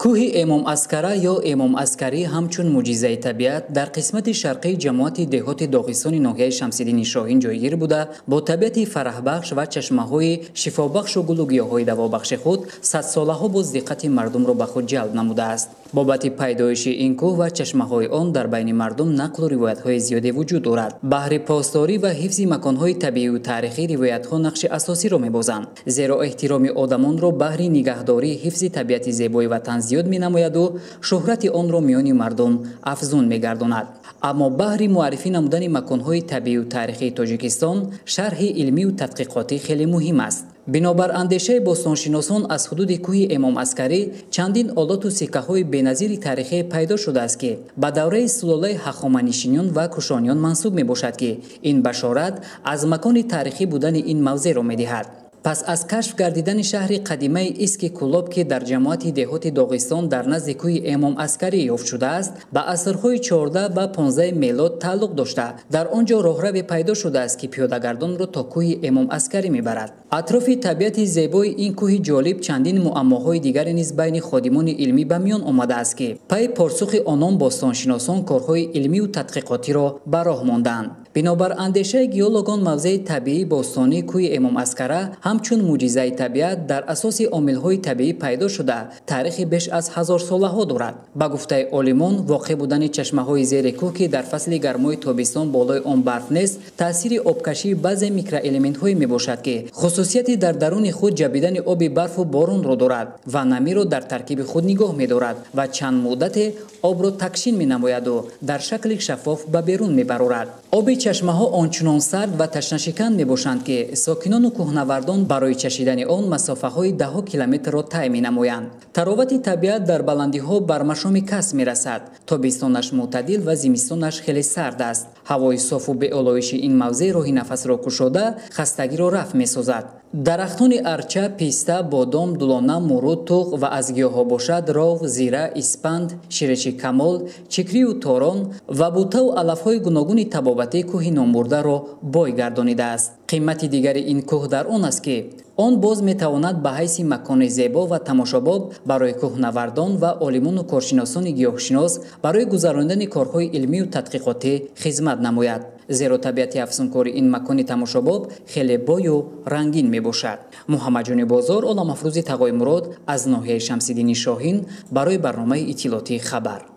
Кӯҳи Эмом Аскара ё Эмом Аскарӣ ҳамчун мӯъҷизаи табиат дар қисмати шарқии ҷамоати деҳоти Доғистони ноҳияи Шамсиддини Шоҳин ҷойгир буда, бо табиати фараҳбахш ва чашмаҳои шифобахшу гулу гиёҳҳои давобахши худ садсолаҳо боз диққати мардумро ба худ ҷалб намудааст. Бобати пайдоиши ин кӯҳ ва чашмаҳои он дар байни мардум нақлу ривоятҳои зиёде вуҷуд дорад. Баҳри посдорӣ ва ҳифзи маконҳои табиию таърихӣ ривоятҳо нақши асосиро мебозанд, зеро эҳтироми одамонро баҳри нигаҳдории ҳифзи табиати зебои ватан зиёд менамояду шӯҳрати онро миёни мардум афзун мегардонад. Аммо баҳри муаррифӣ намудани маконҳои табиию таърихии Тоҷикистон шарҳи илмию тадқиқотӣ хеле муҳим аст. Бинобар андешаи бостоншиносон аз ҳудуди кӯҳи Эмом Аскарӣ чандин олоту сиккаҳои беназири таърихие пайдо шудааст, ки ба давраи сулолаи ҳахоманишиён ва кушониён мансуб мебошад, ки ин башорат аз макони таърихӣ будани ин мавзеъро медиҳад. Пас аз кашф гардидани шаҳри қадимаи Иски Кулоб, ки дар ҷамоати деҳоти Доғистон дар назди кӯҳи Эмом Аскарӣ ёфт шудааст, ба асрҳои 14 ва 15 мелод тааллуқ дошта, дар он ҷо роҳраве пайдо шудааст, ки пиёдагардонро то кӯҳи Эмом Аскарӣ мебарад. Атрофи табиати зебои ин кӯҳи ҷолиб чандин муаммоҳои дигаре низ байни ходимони илмӣ ба миён омадааст, ки пайи порсухи онон бостоншиносон корҳои илмию тадқиқотиро ба роҳ мондаанд. Бинобар андешаи геологон, мавзеи табиии бостонии кӯҳи Эмом Аскара ҳамчун мӯъҷизаи табиат дар асоси омилҳои табиӣ пайдо шуда, таърихи беш аз ҳазорсолаҳо дорад. Ба гуфтаи олимон, воқеъ будани чашмаҳои зери кӯҳ, ки дар фасли гармои тобистон болои он барф нест, таъсири обкашии баъзе микроэлементҳое мебошад, ки хусусияти дар даруни худ ҷабидани оби барфу боронро дорад ва намиро дар таркиби худ нигоҳ медорад ва чанд муддате обро такшин менамояду дар шакли шаффоф ба берун мебарорад. Оби чашмаҳо ончунон сард ва ташнашикан мебошанд, ки сокинону кӯҳнавардон барои чашидани он масофаҳои даҳҳо километрро тай менамоянд. Таровати табиат дар баландиҳо бар машоми кас мерасад. Тобистонаш мӯътадил ва зимистонаш хеле сард аст. Ҳавои софу беолоиши ин мавзеъ роҳи нафасро кушода, хастагиро рафъ месозад. Дарахтони арча, писта, бодом, дулона, муруд, туғ ва аз гиёҳҳо бошад ров, зира, испанд, ширеши камол, чикрию торон ва бутаву алафҳои гуногуни табобатӣ кӯҳи номбурдаро бой гардонидааст. Қимати дигари ин кӯҳ дар он аст, ки он боз метавонад ба ҳайси макони зебо ва тамошобоб барои кӯҳнавардон ва олимону коршиносони гиёҳшинос барои гузарондани корҳои илмию тадқиқотӣ хизмат намояд, зеро табиати афсункори ин макони тамошобоб хеле бою рангин мебошад. Муҳаммадҷони Бозор, Оламафрӯзи Тағои Мурод аз ноҳияи Шамсиддини Шоҳин барои барномаи иттилоотии «Хабар».